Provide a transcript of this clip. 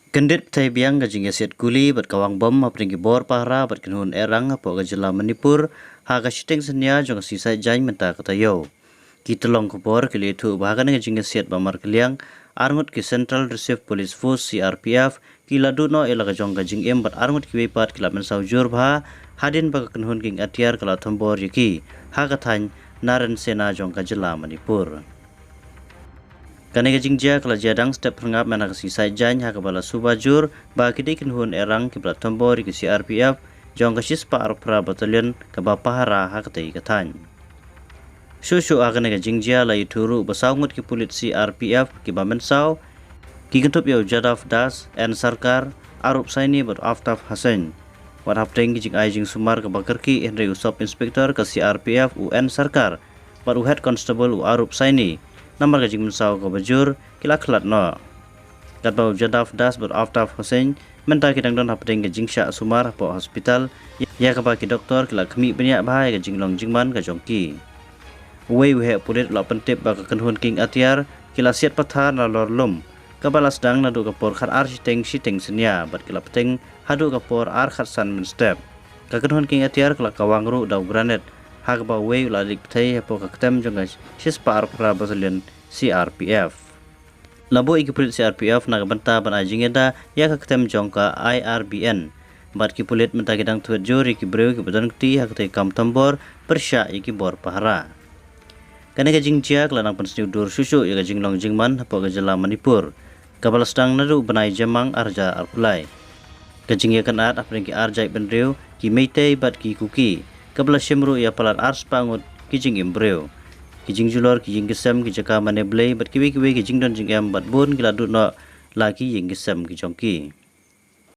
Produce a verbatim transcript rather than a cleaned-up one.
Kyndit bthei biang ka jingïasiat kuli bad ka wang bom hapdeng ki bor pahara bad kynhun ehrang hapoh ka jylla Manipur ha ka shiteng synñia jong ka sngi Saitjaiñ mynta ka taïew. Ki tyllong khubor ki la ïathuh ba ha kane ka jingïasiat ba markylliang, arngut ki Central Reserve Police Force, C R P F, ki la duh noh ïa la ka jong ka jingim bad arngut kiwei pat ki la mynsaw jur bha hadien ba ka kynhun kieng atiar ka la thombor ïa ki ha ka thaiñ Naran Sena jong ka jylla Manipur. Kane ka jingjia ka la jia dang step phyrngap mynta ka sngi Saitjaiñ ha kaba la suba jur ba ki dei kynhun ehrang kiba la thombor ïa ki C R P F jong ka shispah arphew phra Battalion kaba pahara ha katei ka thaiñ. Shuh shuh ha kane ka jingjia la ïathuh ruh ba saw ngut ki pulit C R P F kiba mynsaw, ki kynthup ïa u Jadav Das, N Sarkar, Arup Saini bad Aftaf Hussain. Wat hapdeng ki jingai jingsumar kaba kyrkieh, hynrei u Sub Inspector ka C R P F u N Sarkar bad u Head Constable u Arup Saini, namar ka jingmynsaw kaba jur, ki la khlad noh. Katba u Jadav Das bad Aftaf Hussain mynta ki dang don hapdeng ka jingshah sumar hapoh hospital, ïa kaba ki doktor ki la khmih bniah bha ïa ka jinglong jingman ka jong ki. Uwei u heh pulit u la pyntip ba ka kynhun kieng atiar ki la siat pathar nalor lum, kaba la sdang naduh ka por khatar shiteng, shiteng synñia bad ki la bteng haduh ka por ar khatsan mynstep. Ka kynhun kieng atiar ka la kawang ruh da u granate, ha kaba uwei u la leit bthei hapoh ka ktem jong ka shispah arphew phra Battalion C R P F. La buh ïa ki pulit C R P F na ka bynta ban ai jingïada ïa ka ktem jong ka I R B N. Bad ki pulit mynta ki dang thwet jur ïa ki briew kiba don kti ha katei ka kam thombor pyrshah ïa ki bor pahara. Kane ka jingjia ka la nang pynsniew dur shuh shuh ïa ka jinglong jingman hapoh ka jylla Manipur, kaba la sdang naduh u bnai Jymmang ar hajar arphew lai. Ka jingïakynad hapdeng ki ar jaitbynriew, ki Meitei bad ki Kuki, kaba la shim ruh ïa palat arspah ngut ki jingim briew. Ki jingjulor ki ïing ki sem, ki jaka mane blei bad kiwei kiwei ki jingdon jingem bad bun ki la duh noh la ki ïing ki sem ki jong ki.